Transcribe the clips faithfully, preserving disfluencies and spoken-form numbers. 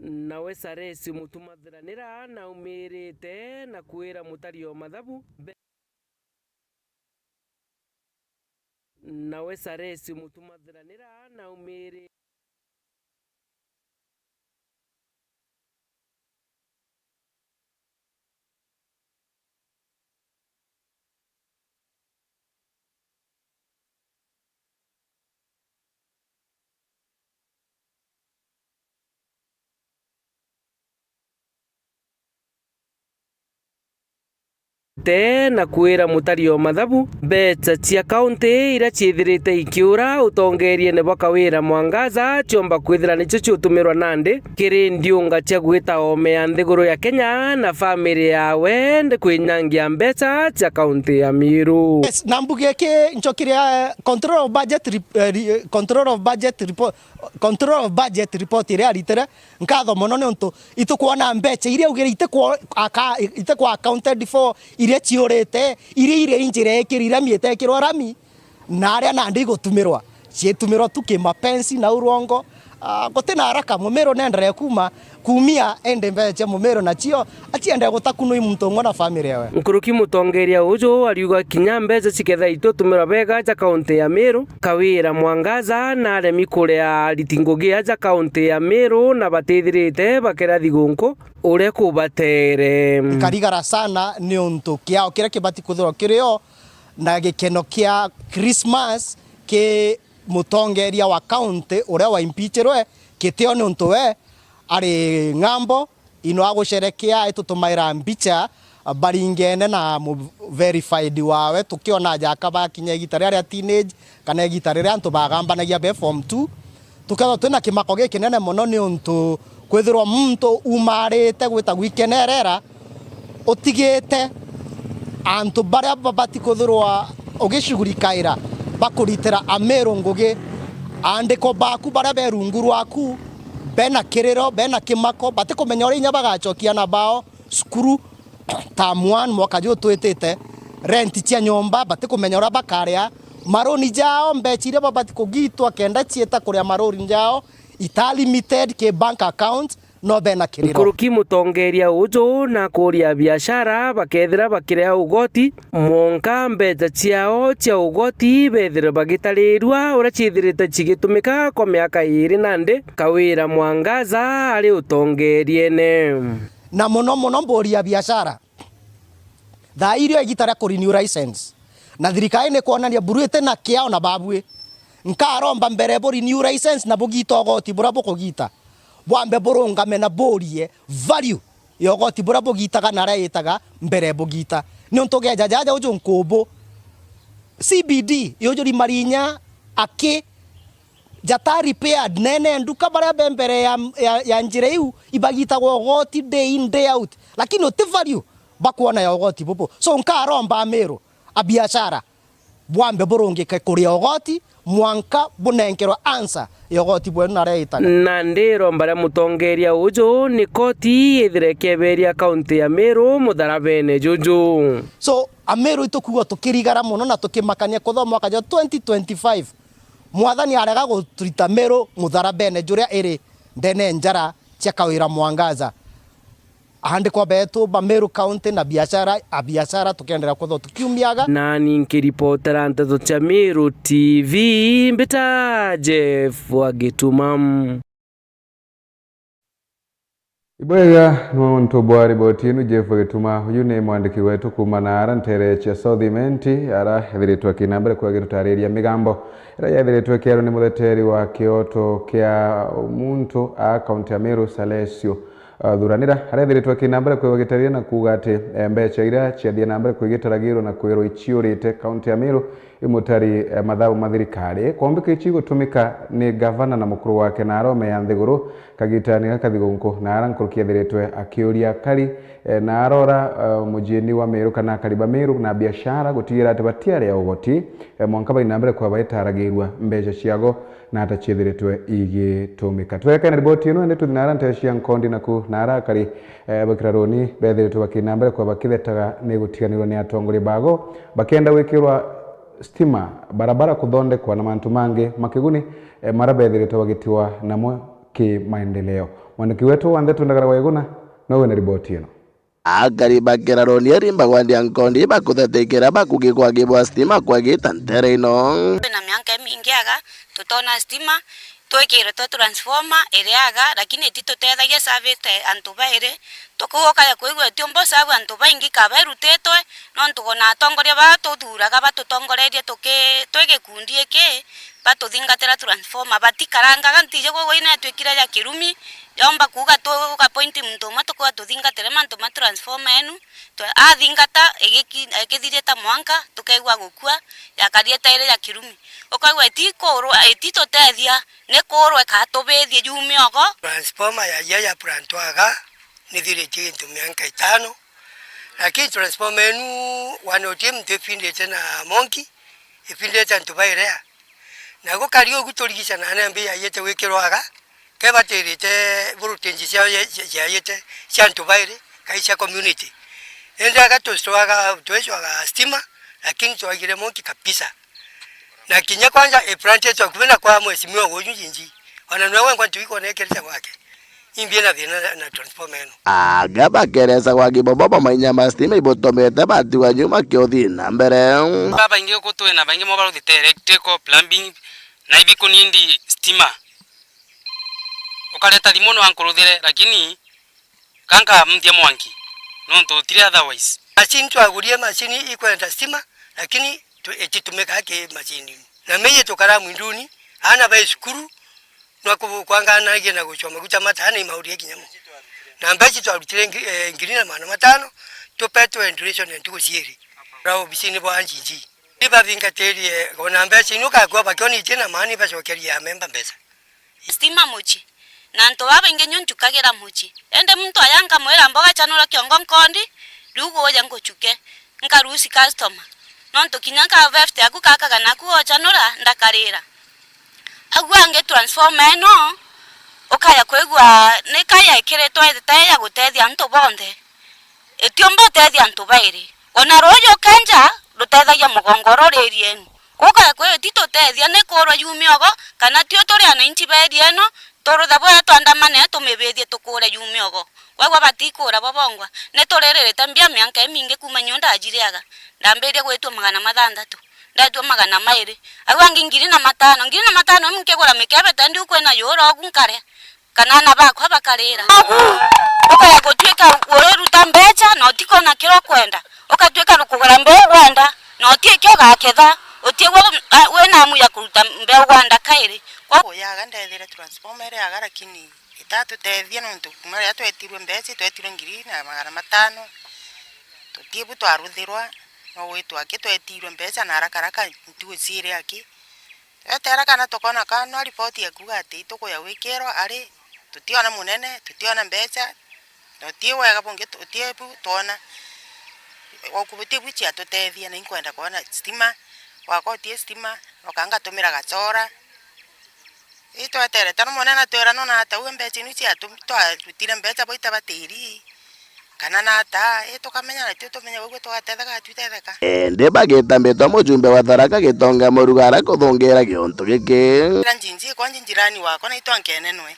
Nawe Saresi Mutuma Thiranira naumirite na kwira mutari o mathabu mbe-, nawe Saresi Mutuma Thiranira naumiri- te na kwira mutari o mathabu, mbeca cia kaunti iria ciithirite ikiura utongeriene bwa Kawira Mwangaza ciomba kwithira nicio ciutumirwa nandi kiri ndiunga cia gwita ome ya nthiguru ya Kenya na famiri yawe ndi kwinyangia mbeca cia kaunti ya Meru. Yes, na mbuge ki ncho kiria, eh, control of budget rep-, eh, re-, control of budget report, control of budget report iria aritire, nkatho mono niuntu itukwona mbeca iria augire itikwo-, aka-, itikwa accounted for, iria ciurite, iria iri njira ikiri rami itekirwa rami, na aria nandi igutumirwa, ciitumirwa tu kimapensi na urongo. Ah, guti na haraka, Mumiru nenderee kuuma, kuumia, indi mbeca cia Mumiru nacio aciendee gutakunwa i muntu umwe na family yawe. Nkuruki mutongeria uju ariuga kinya mbeca cikethira itutumirwa bega ja kaunti ya Meru, Kawira Mwangaza naremi kuria ariti ngugi aja kaunti ya Meru na batithirite bakira thigunku uria kubatere. Ikarigara sana niuntu kiao kiria kibati kwithirwa kirio na gikeno kia Christmas ki mutongeria wa kaunti uria waimpichirwe kitio niuntu we ari ng'ambo ino agusherekea itutumaira mbicha baringene na mu verified wawe, tukiona jaka bakinya igita riria ria teenage kana igita riria antu bagambanagia be form two. Tukethirwa twina kimako gikinene mono niuntu kwithirwa muntu umarite gwita gwikenerera utigite antu baria babati kwithirwa ugicugurikaira bakuritira Amiru ngugi. Aandiko baku baria be rungu rwaku bena kiriro, bena kimako, batikumenya uria inya bagacokia ana bao cukuru. Term one mwaka juju twitite, rent cia nyomba batikumenya uria bakaria, maruni jao, mbeca iria babati kugitwa kenda ciita kuria maruni jao ita limited ki bank account, no bena kiriro. Nkuruki mutongeria uju na akuria biashara bakethira bakirea ugoti, mwonka mbeca ciao cia ugoti bethire bagitarirua uria ciithirite cigitumika kwa miaka iiri nandi Kawira Mwangaza ari utongeriene. Na mono mono mburia biashara. Thaa irio igita ria ku renew license. Na thirikari ni kwonania buru iti na kiao na babui. Nkaromba mbere bu renew license na bugita ugoti buria bukugita. Bwambe burungame na burie value ya ugoti buria bugitaga na aria yitaga mbere bugita. Niuntu geja jaja uju nkubu. C B D, yujuri marinya aki jata repaired, nene nduka baria be mbere ya, ya, ya njira iu ibagitagwa ugoti day in, day out. Lakini uti value bakwona ya ugoti bubu. So, nkaromba Amiru, a biashara, bwambe burungike kuria ugoti, mwanka bunenkerwa answer ya ugoti bwenu na aria itaga. Na ndiromba ria mutongeria uju ni koti ithire ikeberia kaunti ya Meru mutharabene juju. So, Amiru itukuga tukirigara mono na tukimakania kuthoma mwaka jwa twenty twenty-five. Mwathani arega guturita Meru mutharabene juria iri ndene njara cia Kawira Mwangaza. Aandikwa betu ba Meru County na biashara, a biashara tukiendelea kwithirwa tukiumiaga. Nani nkiripotera nteto cia Meru T V, mbita Jeff wa Gituma. Ibwega nontu bwa riboti inu, Jeff Gituma. Uyu ni mwandiki wetu kuuma naara ntere cia South Imenti, ara ethiritwe akina mbere kwagirutariria migambo iria yethiritwe ikiarwa ni mutheteri wa kioto kia muntu a kaunti ya Meru, Salesio, uh, Thuranira, ara ethiritwe akina mbere kwigwa gitaria na kuuga ati, eh, mbeca iria ciathie na mbere kwigitaragirwa na kwirwa iciurite kaunti ya Meru imutari, eh, mathabu ma thirikari. Kwomba ici igutumika ni gavana na mukuru wake na arome ya nthiguru kagitani gaka thigunku, na ara nkuruki ethiritwe akiuria akari, eh, na arora, eh, mujiini wa Meru kana akari ba Meru na biashara gutigira ati batiaria ugoti, eh, mwanka baina mbere kwa baitaragirwa mbeca ciago na ata ciethiritwe igitumika. Twekane riboti ino, indi tuthi nara ntere cia Nkondi naku nara akari, eh, ba Kiraruni bethiritwe bakina mbere kwa bakithetaga ni gutiganirwa ni atongoria bago, bakenda gwikirwa stima, barabara kuthondekwa na mantu mangi ma kiguni, eh, mara bethiritwe bagitiwa namo kimaendeleo. Mwandiki wetu wa ndeto Ndagara wa Iguna nowe na riboti ino. Akari ba Kiraroni eri mbagwandia nkondi bakuthatikira bakugi kwagibwa stima kwagita ntere ino. Twina mianka imingi aga tutona stima, twikirwe twa transformer iri aga, lakini ititutethagia service antu bairi. Tukuuga ukaja kwigua itiumba usabu antu baingi ka bairutitwe, nontu ona atongoria baa tuthuraga batutongorerie tuki-, twi gikundi iki, batuthingatira transformer, batikarangaga, ntiji kwigua ina yatwikire ja kirumi, yomba kuuga tugapointi muntu umwe tukuuga tuthingatire mantu ma transformer enu, twe-, athingata, igiki-, ikithirite mwanka, tukeigua gukua, yakari itairi ja kirumi. Ukaigua itikurwa, ititutethia, ni kurwa ikatubithie ju miogo. Transformer ya, ya, ya plant aga, nithiritie gintu mianka itano, lakini transformer enu, wana utie muntu ifindite na monki, ifindite antu bairea. Na gukari ugu turigicana na mbi yaiyite gwikirwa aga, kebatirite voltage cia, cia, ciaiyite cia antu bairi, kai cia community. Indi aga tuswaga, twecwaga stima, lakini twagire monki kabisa. Na kinya kwanja i plant yetu akuvi na kwa mheshimiwa uyu Njinji. Ona nwe wengwa ntu ikonekerica gwake. Imbi na thina na transformer eno. Aga bakeresa gwaki bobo bo mainya ma stima ibutomete batigwa nyuma kiuthi na mbere. Babaingi guku twina baingi mo baruthite electrical, plumbing, na ibi kunindi stima. Ukareta thimu no ankuruthire, lakini kanka mthia mwanki, nontu utire otherwise. Machine twagurie machine ikwenda stima, lakini tu-, ititumikaga ki machine. Na meye tukara mwinduni, ana ba cukuru, no ku-, kwanganagia na gucwa maguta matana imauria kinya mo. Na mbeca twarutire ngi-, eh, ngiri na magana matano, tupetwe duration ya ntuku ciiri. Ra obisini bwa Njinji. Ibabingatirie, ona mbeca inu kakua bakiona itina maani bacokerie amemba mbeca. Stima mucii, na antu babaingi nyo nchukagira mucii. Indi muntu aja nkamwira, mboga chanura kiongo nkondi, riu guja nguchuke, nkarusi customer. Nontu kinya ka veft yaku kakagana aku gochanura, ndakarira. Au angi transformer ino, ukaja kwigua ni ka yekiritwe itae ya gutethia antu bonthe. Itiumba utethia antu bairi. Ona ruuji ukenja, rutethagia mugongo uria uri area enu. Kuuga kwi ititutethia ni kurwa yu miogo, kana tio turi anainchi ba area eno, turutha bwega twandamane tumibithie tukure yu miogo. Kwagua batikura bo bongwa. Ni turiririte mbia mianka imingi kuuma nyo ndajiriaga. Ndambiria gwitua magana mathanthatu. Ndetua magana mairi. Au angi ngiri na matano. Ngiri na matano imu nkigura mikebe tendi ukwina yura ugu nkaria. Kana ana bakwa bakarira. Ugu, ukaya gutuika uriruta mbeca na utikona kiria ukwenda. Ukatuika ni kugura mbeu gwenda na uti ikio ugaketha. Utigwe wina amu ya kuruta mbeu gwenda kairi. Kwa- Uyaga ndethire transformer iri aga, lakini itatutethia nontu kuma riria twetirwe mbeca, twetirwe ngiri na magana matano. Tutibu twaruthirwa, no gwitwa aki twetirwe mbeca na haraka haraka ntugu ciiri aki. Twetera kana tukona kana ripoti ya kuuga ati itukuya gwikirwa ari, tutiona munene, tutiona mbeca, na uti wega bungi tu-, uti bu twona. Gwaku buti bu ciatutethia, na inkwenda kwona stima, gwakwa uti stima, noka ngatumira gachora. Itweterete no munene atwira no nata uwe mbeca inu ciatu-, twarutire mbeca bwaita batiri. Kana nata, ii tukamenya na tio tumenya uguo tugatetheka, twitetheka. Indi bagitambitwa mujumbe wa Tharaka Gitonga Murugara kuthungira giuntu giki. Ira njinji kwa njinjirani wakwa na itwankenenwe.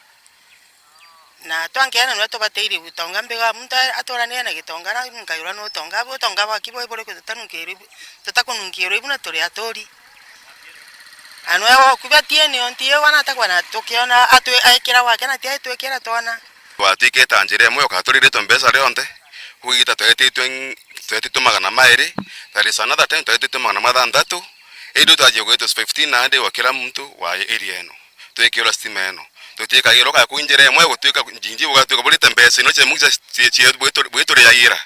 Na twankenenwe tubatairi gutonga mbiga muntu aturanire na gitonga na nkayura no utonga bu utonga bwaki bwe buri tutanunkirwe ibu, tutakununkirwe ibu na turi aturi. Anwe okubatie ni onti yo wana atakwa na tukiona atwe aikira wake na tia itwikira twana. Twatwikite njira imwe, ukaturiritwe mbeca rionthe, kugita twetitwe, twetitwe magana mairi, there is another time twetitwe magana mathantatu, indi twajie gwitwa fifteen hundred wa kila muntu wa area ino, twikirwa stima ino. Tutikagirwa kaya kuu njira imwe, gutwika njinji, bugatwika burite mbeca ino cia mwica cia, cia, bwitu-, bwituriagira.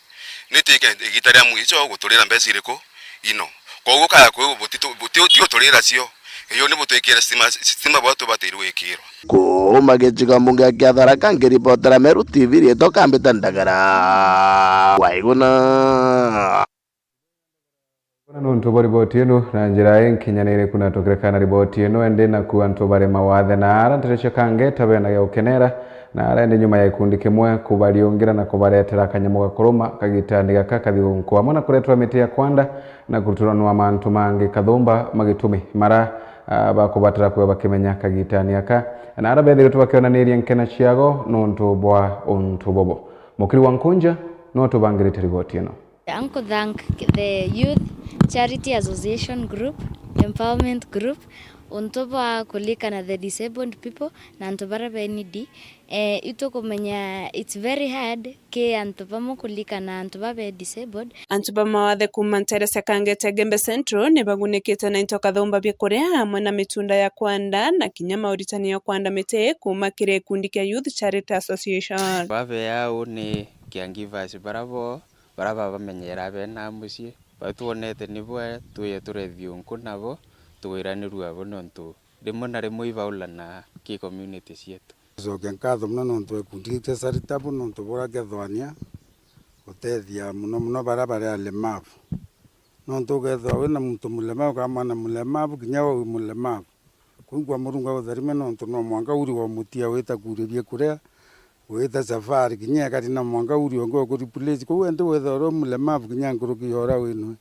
Ni twike igita ria mwico guturira mbeca iriku? Ino. Koguo kaya kuu butitu-, buti-, ti uturira cio. Iyo ni butwikire stima, stima bwa tubatairi gwikirwa. Kuuma gicigo mbunge kia Tharaka, nkiripotera Meru T V, riitwa Kambita Ndagara. Waiguna. Bona nontu bwa riboti ino na njira inkinyanire, kuna tukirekana na riboti ino, indi naku antu bari mawathe na ara nterecia kangeta bena gia gukenera, na ara indi nyuma ya gikundi kimwe kubariungira na kubaretera kanyamu gakuruma kagitani gaka kathi gunku, amwe na kuretwa miti ya kwanda na kuruturanwa mantu mangi kathumba magitumi mara ah, bakubatara kwithirwa bakimenya kagitani aka, na aria bethirite bakionaniria nkena ciago nontu bwa untu bobo. Mukiri wa Nkunja no tubangirite riboti ino. I want to thank the Youth Charity Association Group, Empowerment Group, untu bwa kulika na the disabled people na antu baria be needy. Eh, itukumenya it's very hard ki antu bamwe kulika na antu babe disabled. Antu ba mawathe kuuma nteere cia Kangete Gembe Central ni bagunikite na into kathumba bia kuria amwe na mitunda ya kwanda na kinya mauritani ya kwanda miti kuuma kiri gikundi kia Youth Charity Association. Babe au ni caregivers bara bo, bara babamenyera bena mucii. Batwonete nibo twiye turethia unku nabo, tugwiranirua abo nontu rimwe na rimwe ibaulana ki community cietu. Tucokia nkatho mono nontu wa gikundi giu kia Charitable nontu buria kethwania gutethia mono mono baria bari alemavu. Nontu ukethirwa wina muntu mulemavu kana mwana mulemavu, kinya we wi mulemavu, kwigua Murungu agutharime nontu no mwanka uri wa mutia wita kuria biakuria, wita safari, kinya ekari no mwanka uri ungi uku replace. Kwou endi wethirwa uri mulemavu kinya nkuruki ya uria winwe.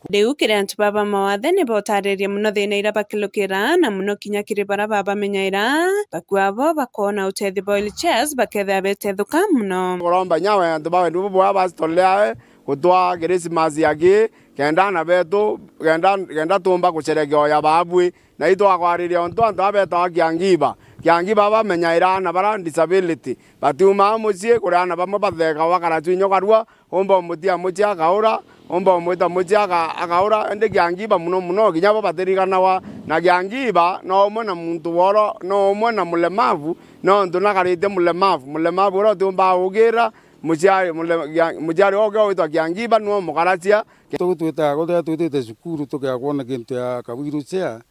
Riu kiri antu baba mawathe ni bautariria mono thina iria bakilukira, na mono kinya kiri bara babamenyaira, bakua abo bakoona utethio bwa wheelchairs bakethira betethuka mono. Kuromba nyawe antu bawe nibo bwa pastor leawe gutwa Christmas yaki, kenda ana betu, kenda, kenda tumba kucerekea oya babui. Na itwakwariria untu antu aba betagwa kiangiba. Kiangiba bamenyaira ana bara disability. Batiumaa mucii, kuri ana bamwe bathekawa kana twinyo karua, umba umutia mucii akaura, umba umwita mucii aka-, akaura, indi kiangiba mono mono, kinya bo batiriganawa. Na kiangiba no umwe na muntu woro, no umwe na mulemavu, nontu nakaritie mulemavu. Mulemavu uria utiumbaga gukiira, muciari, mule-, kia-, muciari oke witwa kiangiba niwe umukaracia. Twitaga kuria twitite cukuru tukea kwona kintu ya ka wheelchair,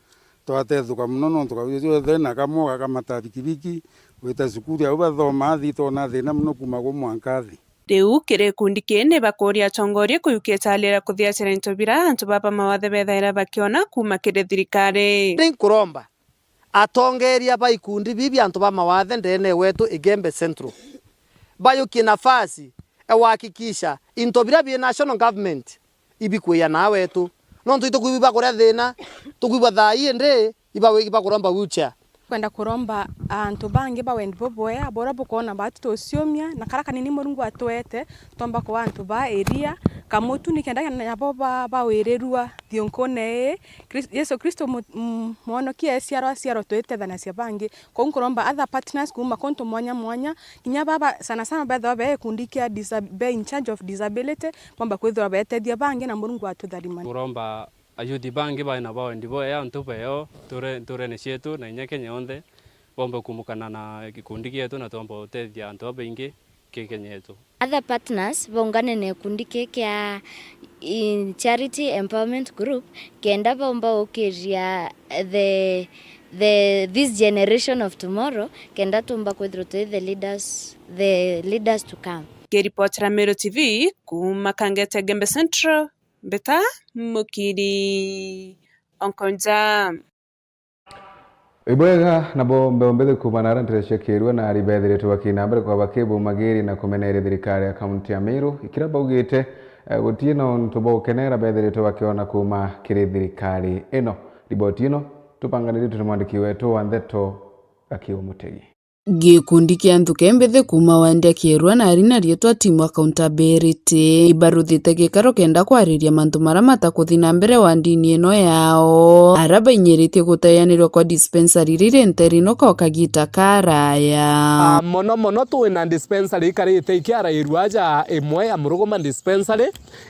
twatethuka mono nontu ka wheelchair thina kamwe ugakamata bikibiki, gwita cukuru au bathoma athi twona thina mono kuuma ku mwanka athi. Riu kiri gikundi kii ni bakuria atongoria kuyukia itali ria kuthiacira into bira antu baba mawathe bethaira bakiona kuuma kiri thirikari. Ni nkuromba atongeria ba ikundi bibi antu ba mawathe ndene wetu Igembe Central bayukie nafasi e kuhakikisha into bira bi national government ibikwija na wetu. Nontu itukwigua ibakuria thina, tukwigua thaa ii indi iba-, ibakuromba wheelchair. Kwenda kuromba antu bangi ba wendi bubwea, buria bukoona baati tuciumia, na kara kanini Murungu atwete, twomba kuwa antu ba iria, kamutu, nikenda nabo ba-, bawirirua thiunkune ii. Kris-, Yesu Kristo mu-, mu-, mwonokia eciarwa aciarwa twitethanacia bangi. Kou nkuromba other partners kuuma kuntu mwanya mwanya, kinya baba sana sana bethirwa be gikundi kia disa-, be in charge of disability, bomba kwithirwa betethia bangi na Murungu atutharima. Nkuromba ayuthi bangi baina ba wendi bwea antu beo nture-, nturene cietu na inya Kenya yonthe, bombe kumukana na gikundi gietu na twomba gutethia antu babaingi ki Kenya yetu. Other partners baungane na gikundi ki kia i-, Charity Empowerment Group, kenda baumba gukiria the, the, this generation of tomorrow, kenda tumba kwithirwa twi the leaders, the leaders to come. Ngiripotera Meru T V kuuma Kangete Gembe Central, Mbeta Mukiri, Onkonja. Ibwega nabo mbeu mbithi kuuma na aria ntere cia Kirua na ari bethiritwe bakina mbere kwa bakibumagiri na kumeneria thirikari ya kaunti ya Meru, ikira baugite, eh, gutii na untu bwa gukenera bethiritwe bakiona kuuma kiri thirikari ino. Riboti ino tupanganiritwe ni mwandiki wetu wa ndeto Gakiu Mutegi. Gikundi kia nthuke mbithi kuuma wandi ya Kirua na ari na riitwa Team Accountability ibaruthite gikaro kenda kwariria mantu maria matakuthi na mbere wandini ino yao, aria bainyiritie guteanirwa kwa dispensary riri nterino kwa kagita karaya. Ah, mono mono twina dispensary ikarite ikiarairua aja, imwe ya Muruguma dispensary,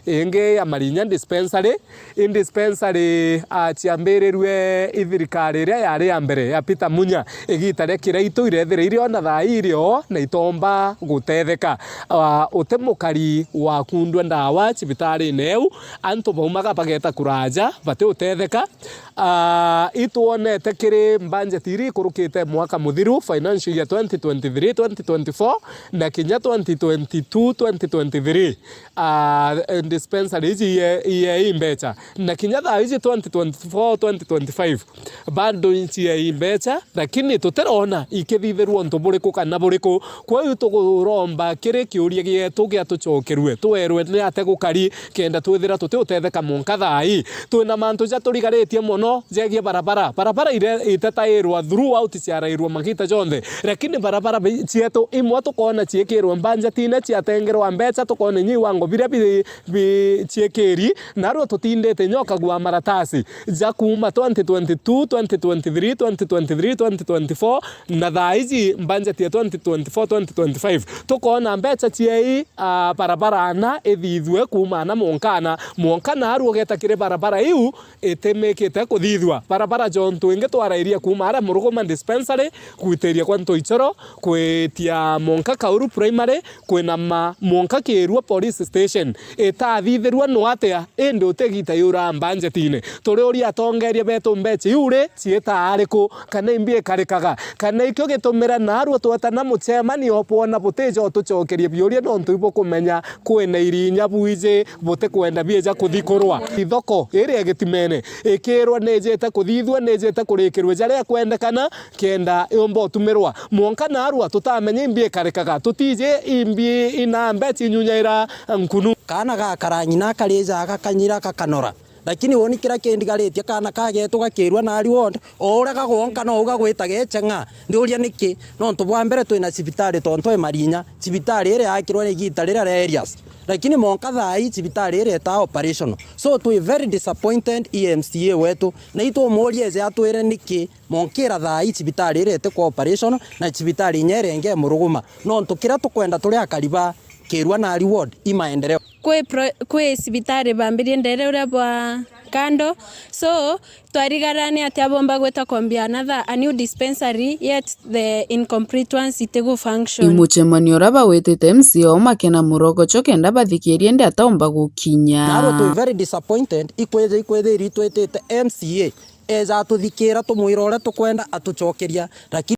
ingi ya Marinya dispensary, I dispensary, ah, ciambirirue i thirikari iria yari ya mbere ya Peter Munya. Igita ria Kiraitu irethira irio na thaa irio na itomba gutetheka. Ah, uti mukari wa kundua ndawa cibitarine iu, antu baumaga bageta kuraja bati utetheka. Ah, itwonete kiri budget iria ikurukite mwaka muthiru, financial year twenty twenty-three twenty twenty-four na kinya twenty twenty-two twenty twenty-three. Ah, dispensary iji iye, iye i mbecha. Na kinya thaa iji twenty twenty-four, twenty twenty-five, bado ici iye i mbecha, lakini tutirona ikithithirua. untu buriku kana buriku. Kwou tuguromba kiri kiuria gietu giatucokerue, twerwe ni atia gukari, kenda twithira tutiutetheka mwanka thaa ii. Twina mantu jaturigaritie mono jegie barabara. Barabara iria itetairwa throughout ciarairwa magita jonthe, lakini barabara bi-, cietu imwe tukoona ciikirwe mbanjatine, ciatengerwa mbeca, tukoona inya iwango biria bi-, bi-, ciikiri, narua tutindite inya ukagua maratasi ja kuuma twenty twenty-two, twenty twenty-three, twenty twenty-three, twenty twenty-four, na thaa iji mbanjeti ya twenty twenty-four, twenty twenty-five. Tukoona mbeca ciei, ah, barabara ana ithithue kuuma ana mwanka ana. Mwanka narua ugeta kiri barabara iu itimikite kuthithua. Barabara jontu ingi twarairia kuuma aria Muruguma dispensary, gwitiria kwa Ntoichoro, kwitia mwanka Kauru Primary, kwinama mwanka Kirua Police Station. Itathithirua no atia, indi uti igita yura mbanjetine. Turiuria atongeria betu mbeca iu ri ciitaa ariku, kana imbi ikarikaga, kana ikio gitumira narua twetana mucemanio bwona butija utucokeria biuria nontu ibukumenya kwina irinya bwiji butikwenda bieja kuthikurwa. Ithoko iria gitimene ikirwa nijite kuthithua, nijite kurikirwe jaria kwendekana, kenda yumba utumirwa. Mwanka narua tutamenya imbi ikarikaga, tutiji imbi ina mbeca inyunyaira nkunu. Kaana gakara ng'ina karija gakanyira gakanora. Lakini woni kiria kindigaritie kaana kagetu gakirua na reward, o uria gagwonka no ugagwita geceng'a. Ndiuria niki? Nontu bwa mbere twina cibitari tontu e Marinya, cibitari iria yakirwe ni igita riria ria Elias. Lakini mwanka thaa ii cibitari iria itaa operational. So twi very disappointed i M C A wetu, na itumuuria eje atwire niki Monkira thaa ii cibitari iria itikwa operation na cibitari inya iria ingi e Muruguma, nontu kiria tukwenda turi akari ba Kirua na reward i maendeleo. Kwi pro-, kwi cibitari bambirie ndere uria bwa kando, so twarigara ni atia bomba gwita kombia another a new dispensary, yet the incomplete ones itigu function. I mucemanio uria bagwitite M C A o makena murogocho kenda bathikirie ndi ataumba gukinya. Narua twi very disappointed, ikwija ikwithiri itwitite M C A eja atuthikira, tumwira uria tukwenda atucokeria, lakini